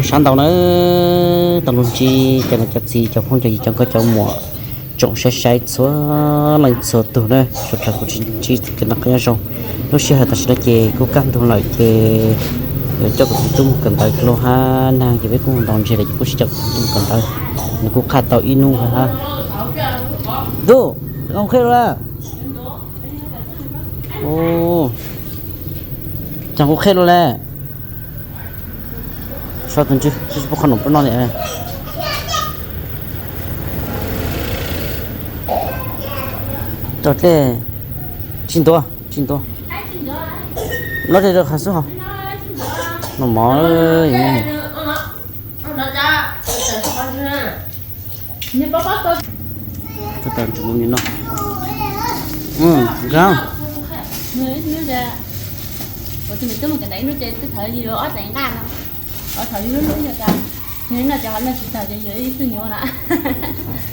Sab ntau na, tau lug ntsib cov niam cov txiv cov phooj cov ywg cov nkauj cov muam tsoom saib saib txhua leej txhua tug na, suav dlawg kuv tsis ntsib kev noj qab nyob zoo. Lub sij hawm tam sim no ces kuj kaj ntug lawm ces yuav coj kuv tus tub mus kawm ntawv dlua hab nag ces peb kuj ntaus ntseg lawm ces kuj sib coj kuv tus tub mus kawm ntawv, nws kuj qhaj tau ib hnub hab. Tub, koj qheb lawm. Tsaam kuv qheb lawm le. Sau tus ntswg, tsis pub qhov num rau no li. Tso dlej, tsis ntuav, tsis ntuav. Nov dlej rau qhov xub hov. Noj mov. Tau ntsis mus no. Nkag.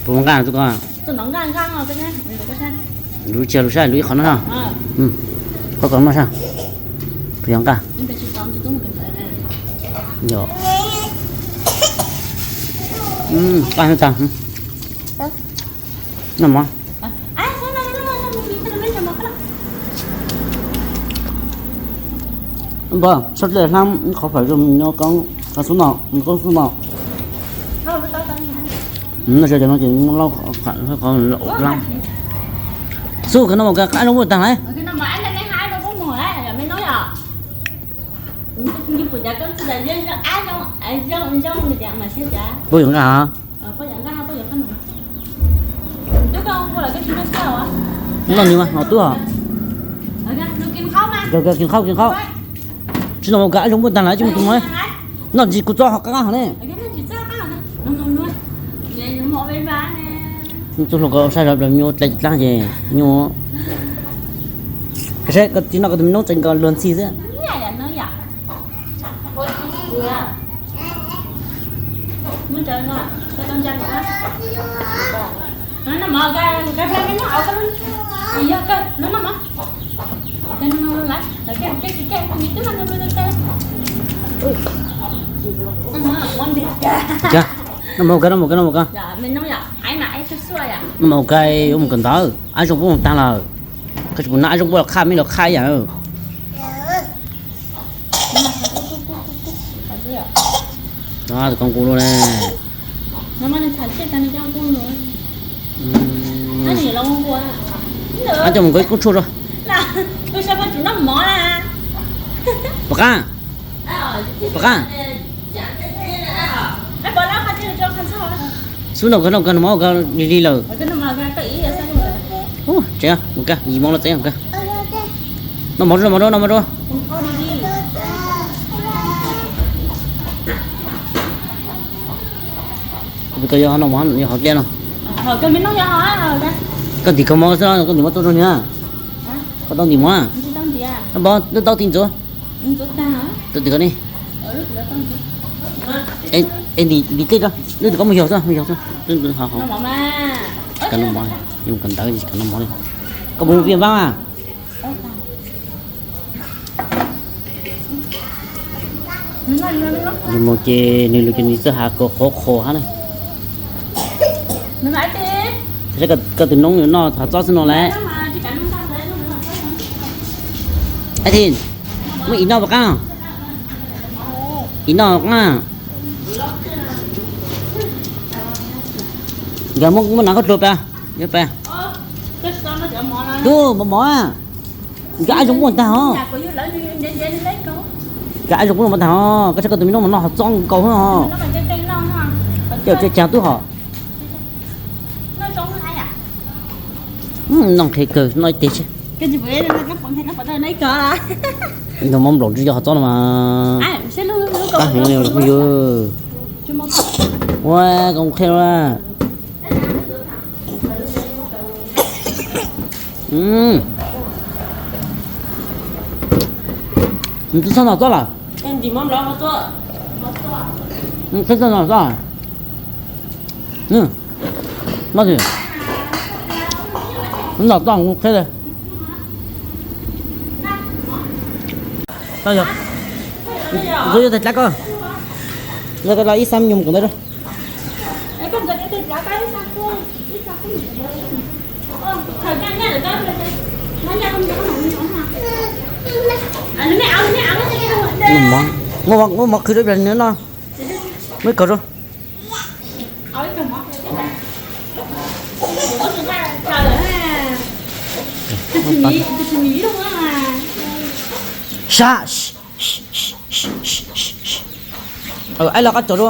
Puas nqaj tub koj? Lub tsis lub sab lub ib qho no. Koj koj noj sab. Puas yog nqaj? Yog. Nqaj tag. Noj mov. Npawg, sau dlej hlab qhov fawm zoo nyob koob, qhov xub no, koob xub no. Noj sawv daws no ces lauj, qhov lauj hlab. Xub kawg no mus kawg, qab zoo puaj tag lawm. Puaj yuav nqaj hov? Noj nws mas, noj tub hov. Kawg kawg, kis qhaub kis qhaub. Tsis noj mus kawg, qab zoo puaj tag lawm, tsis mus tus no. Noj ntsis kuv txob ho qab qab hov ne. Txoj hlua koj saib zov plaws nyuaj dlai dlaab ces nyuaj. Koj saib koj tsis noj koj tus me noob tseem nkaus luag ntxhi xwb. Noj mov kawg, noj mov kawg, noj mov kawg. Noj mov kawg, yuav mus kawm ntawv, ab zoo puaj tag lawm. Koj tsis pum noj ab zoo puaj los qhaj, mej los qhaj ib yam. Tus koob kuv lub ne. Ab coj mus kov ib koob tshuaj rau. Puas qab? Puas qab? Xub noj kawg, noj kawg, noj mov kawg lig lig lawm. Tsev, mus kawg, yim moos los tsev mus kawg. Noj mov, noj mov, noj mov. Koj yog noj mov yog hauv dlej no. Koj ntim kawg mov xwb, koj ntim mov tau zoo niag. Koj tau ntim mov. Noj mov, noj tau ti ntxuav. Tau tim koj ne. Es ntim dlej rau, lub tim koj mus yog xwb, mus yog xwb. Tsis kam noj mov, yuav mus kawm ntawv tsis kam noj mov li. Koj puas mus piaj npab mas? Nws mus ces nws lus ces nws txawj has kom qhuav qhuav hab na. Saib koj tus noob nws noj hav txob xwb no lawm. Ab Thi, muaj ib noj puas qab? Ib noj puas qab? Nkawd muab nav khaub dluag pab, yog pab. Tub, mov mov. Nkawd ab zoo puaj tag hos. Nkawd ab zoo puaj tag hos, koj saib koj tus me noob mas noj hav txob nkaus hos. Coj tsev caag tub hos. Noj nqhis kawg, noj ib teg seb. Noj mov nplaum ntsw yog hav txob no mas. Qab heev li phooj ywg. Ua, koj qhia lawm. Nws twb txhob noj txob lawm. Twb txhob noj txob. Noj, noj txob qhia li. Koj yog, koj yuav tag dlaab koj. Los ib xab nyuag kawm ntawv. Muaj mov, muaj mov qhwv rau ib pliag no. Muab ib kaus rau. Sab. Aib los qab cos rau.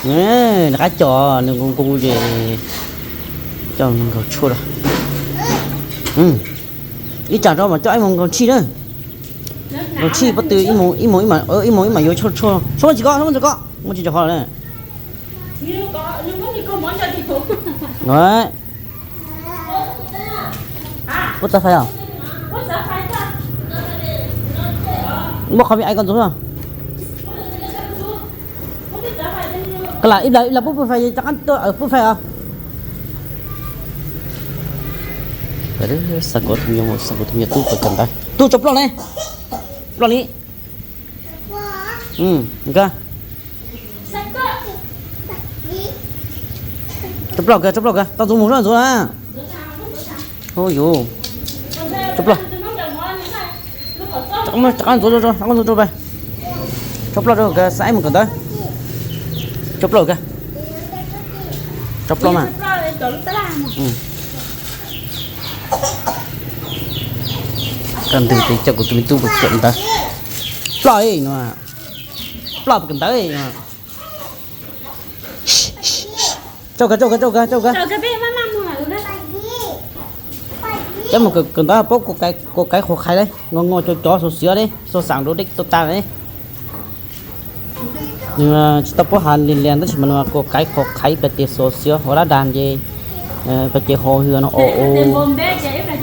Nws qab cos nws nkaus nkaus ces coj nkaus tshuaj rau. Ib tsam rau mas coj aib mus nkaus tshij na. Nkaus tshij pob tw ib mus ib mas yuav tshuaj tshuaj. Tsis koj, tsis koj, muaj tsis rau qhov na. Kuv txav fais os. Muab qhov vim ai koj ntxuav. Koj lam ib lam ib lam pub pub fais rov qab tuaj pub fais os. Xa kov tus nyuag, xa kov tus nyuag tub kawm ntawv. Tub tso ploj ne. Ploj li. Nkag. Tso ploj kag, tso ploj kag, tau ntxuav mus, tau ntxuav na. Hu yuv. Tso ploj. Rov qab ntxuav, rov qab ntxuav rau, rov qab ntxuav rau pais. Tso ploj rau kag, xa ib mus kawm ntawv. Tso ploj kag. Tso ploj mas. Kaj ntug ces coj kuv tus me tub kawm ntawv. Ploj no. Ploj kawm ntawv. Tso kag, tso kag, tso kag, tso kag. Coj mus kawm ntawv paub kuv kaiv qhuav qhaiv le, ngo ngo cov cov xauv xiav le, xauv xaam rau dej tuaj tag le. Nws tsis tau paub has li lias tab sis mas nws kuv kaiv qhuav qhaiv pais tias xauv xiav hauv dab das ces pais ces ho hwm no o u,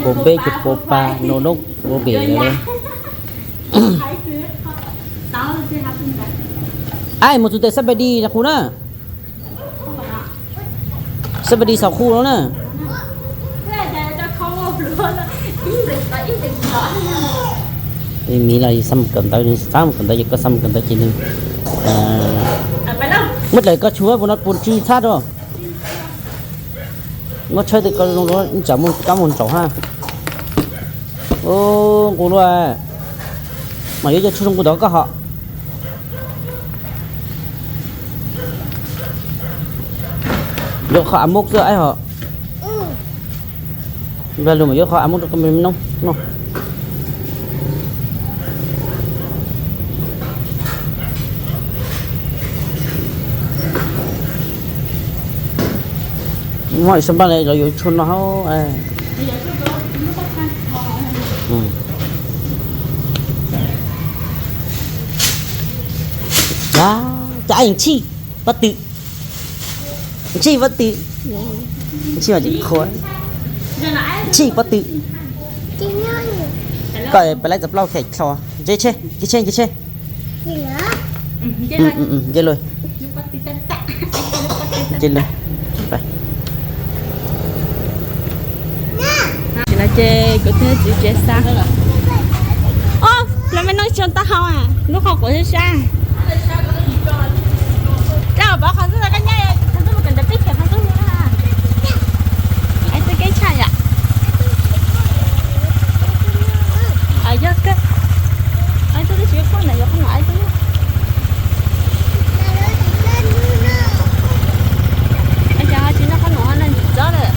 puas npeb ces puas pas no doob ua pem li. Ai mus txug tes xab pais dis qhus na. Xab pais dis xaus qhus no na. Miv los xav mus kawm ntawv, xav mus kawm ntawv ces koj xav mus kawm ntawv ces nws muab dlaim koj tshuav puas no puas tsw txhab rau. Muab tshawb tej ko zoo, tsam muaj kab muaj ntsaum hab. Nqus lua, mas yuav cov tshuaj zoo nqus tod koj hom. Yuav qhov a mub xwb aib hom. Nplag lug mas yuav qhov a mub rau koj me noob no. Muaj ib sab npaj los yuav tshuaj no hab. Cas tshij pob tw, tshij pob tw, tshij pob tw, tshij pob tw. Koj pab laib txav plaub khem dlho, nce tshe, nce tshe, nce tshe. Nce lug, nce lug. Tsis no ces kuv thiab txiv tsev xa. Ob, los me no tsis tau hau, lub qhov quav sab sab. Rau pov qhov xwb, koj nyab qhov xwb mus kawm ntawv peb ceg qhov xwb mus. Ais twb keeb tshaj yom. Yog kawg. Ais twb tsis poj ntawm yuav qhov no ais twb. Ais cas ho tsis noj qhov no ho noj ntsis txob lawm.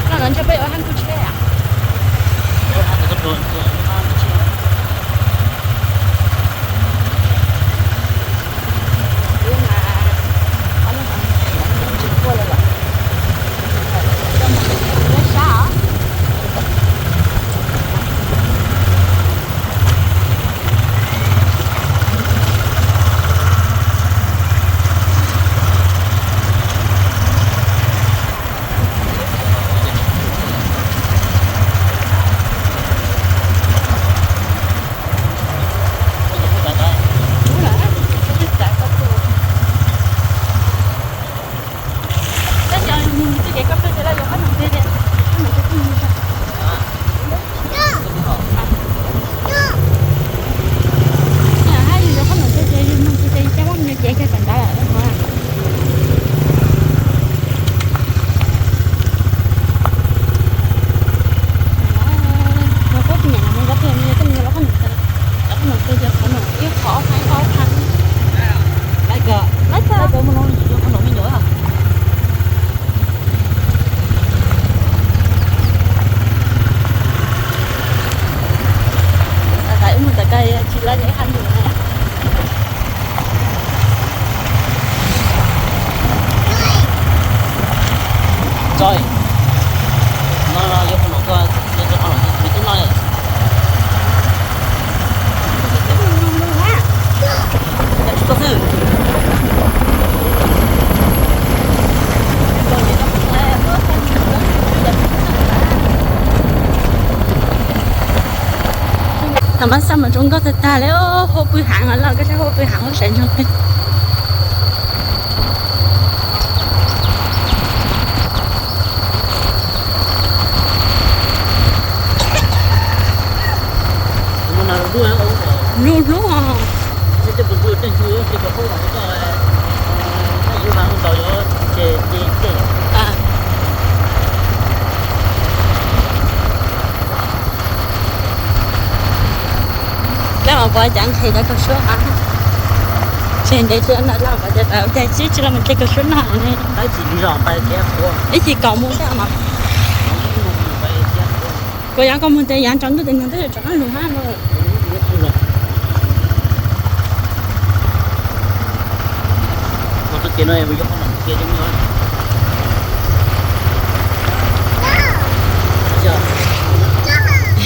Koj no ntshe peb yuav hab nkuj tsheb a. Thaum pab xa mus rau nkauj tag tag li, hauv pw heev os, los koj saib hauv pw heev, hauv sawv ntsees. Hlub hlub. Lawv mam pov cov nqhis cov kaus suab, ces ntev tsis ntawd lawv pov cov, cas tsis los mus hle kaus suab noj ne. Ib chim kaus mus thiab mas. Kuv yav kuv mus ces yav tsaus ntuj ces nws twb rov qab lug hab no.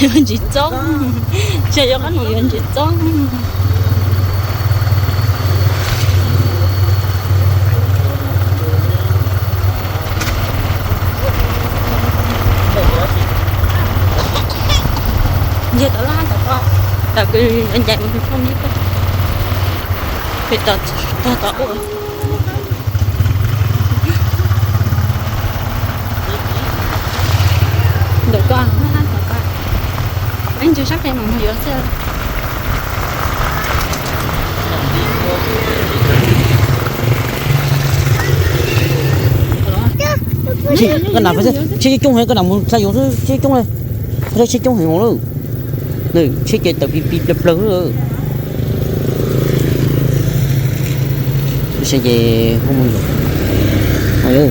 Yuav ntsis txob, tsis yuav qab no yuav ntsis txob. Yog tau laj tau koj, tau kws ncaim mus txog neb, pem tog tod ua. Ntawm koj, laj tau koj, ib ntsis sab pem mas mus yuav xwb. Koj nam, tsheb coob heev, koj nam mus txhaj yuav tsheb coob li, tsheb coob heev lawm. Tsheb ces tawm pis pis plawg plawg. Ces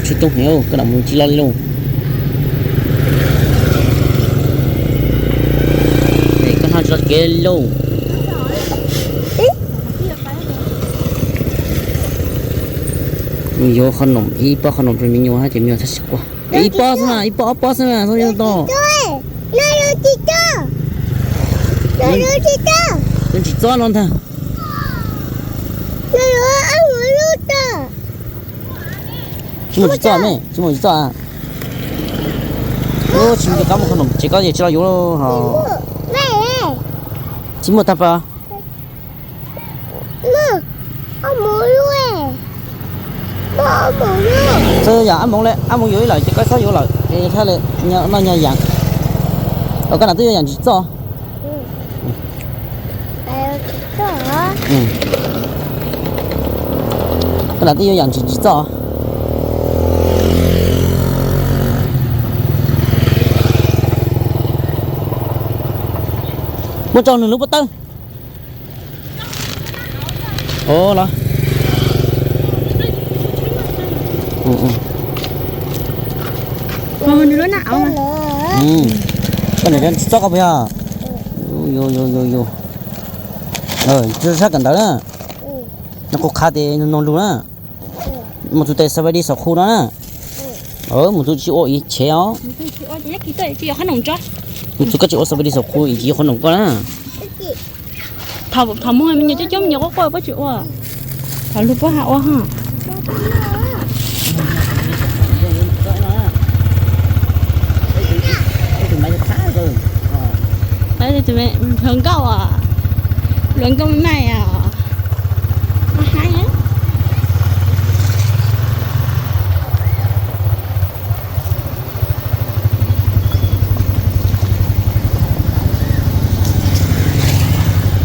tsheb coob heev, koj nam mus tsis lo li lauj. Koj hno tsis lo kev lauj. Yuav qhov noom, ib pob qhov noom rau me nyuam hab ces me nyuam txhob tsis quaj. Ib pob xwb mas, ib pob ob pob xwb mas, txhob yuav tau. Tsis txob no ntag. Tsis muaj tsis txob me, tsis muaj tsis txob a. Tsis muaj qab muaj qhov noom ces koj yeej tsis lo yuav hos. Tsis muaj tag pas. Txawm yog ab moov le, ab moov yuav ib lawm ces koj txhob yuav lawm, thab le noj nyag yam. Koj nam twb yuav yam ntsis txoj. Koj nam twb yuav yam ntsis ntsis txoj. Muab rau nws lub pob tawb. Los. Koj nam tsis txob koj puas yog? Sab kawm ntawv na. Nws qhuav qhav tes nws noog lug na. Mus txug tes xab pais di saum qhu no na. Mus txug tsis ua ib chev os. Mus txug koj tsis ua xab pais di saum qhu ib tsis yuav qhov noom koj na. Thaum, thaum muaj me nyuam coob coob me nyuam quaj quaj puab tsis ua. Thaum lug puab has ua hos. Hluas nkauj os, hluas nkauj me me os. Mas haib.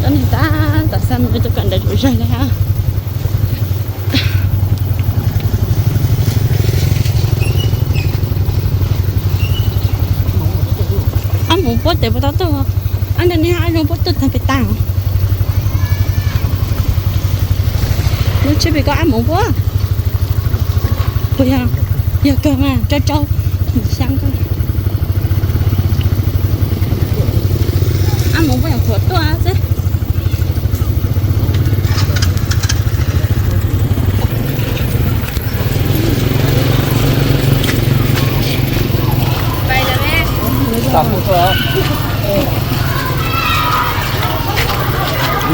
Tab nig tab tom xa mus rau kawm ntawv zuj zus le hab. Ab moov puab tes puas tau tuaj? Ab, nrog nej ab moov puab tuaj tag pem tas. Lub tsheb pem koj ab moov puab? Puas yog? Yog kawg mas, rau rau. Xyaa koj. Ab moov puab nyuam qhuav tuaj xwb. Tus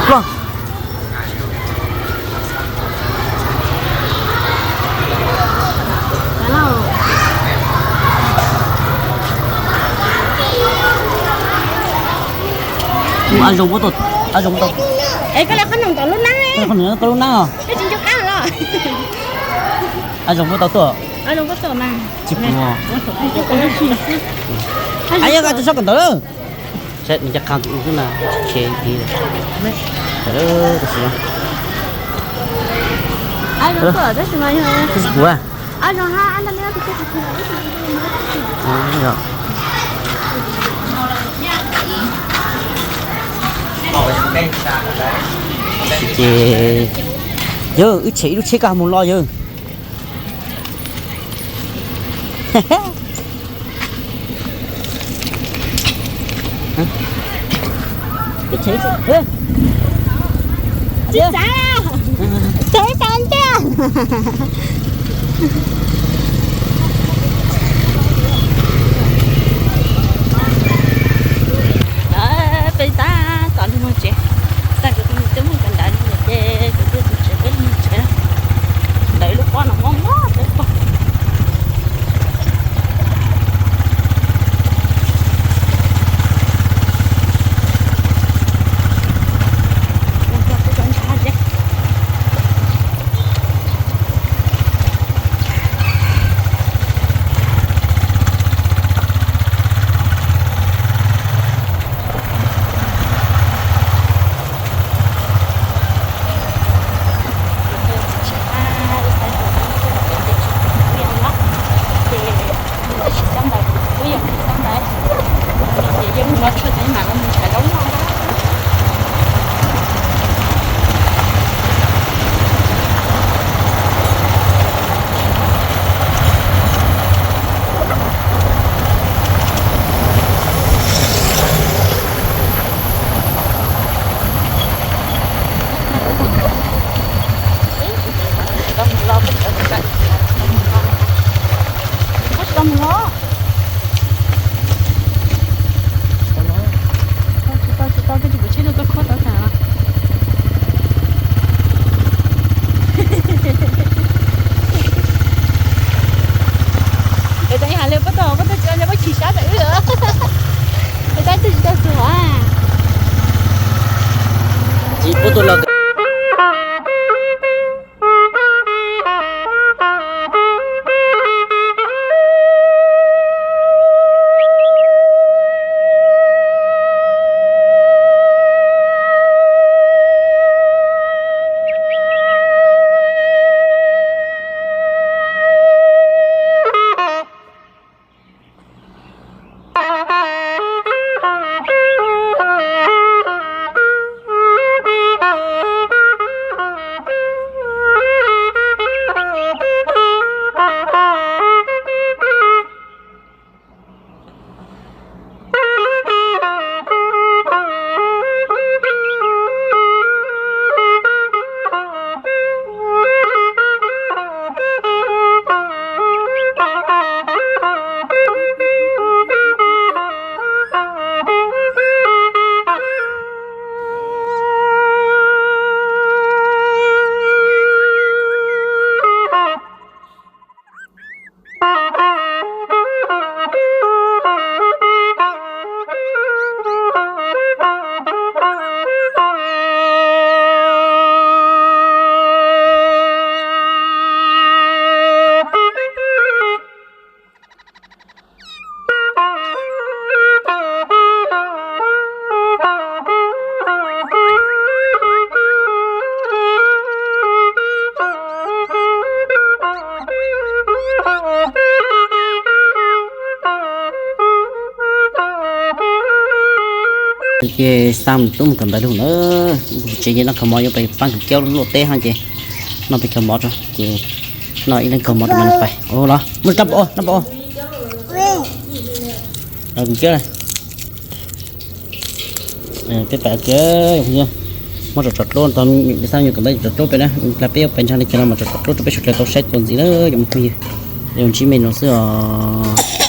ploj. A zoo, a zoo tau. Es koj lawv qhob noom tom lub neeb, qhob noom tom lub neeb os. Koj tsis ncu qab los. A zoo puas tau tuaj? Tsis pum. Yog koj tus sab kom ntawd. Saib nws cov qha xwb na, tsis khiav ib pliag. Tab sis, tab sis pum. Ces yog wb tshem ib lub tsheb kaj mus los yog. Peb tab tom lug moog tsev, txaj kuv twb moog kawm ntawv ces kuv twb tsis tsev, peb moog tsev. Ntawm lub pob no mob mob peb pob. Puab tau los. Ces xa tub mus kawm ntawv lug na. Tsev ces noj kawg mov yuav pais paab kawg kiab luaj teb hab ces noj peb kawg mov rau ces noj ib leeg kawg mov rau mas pais. Los muaj dlaab npam, dlaab npam. Kawg kiab, peb pais kiag. Muab tsom tsom dluab, tau xab nyuam kom ntawd tsom dluab peb na, peb ua pes ntshag li cas no mas tsom tsom dluab rau peb sawv daws tau saib txuas ntxiv na cov me phooj ywg. Yog ntsib me no xwb os.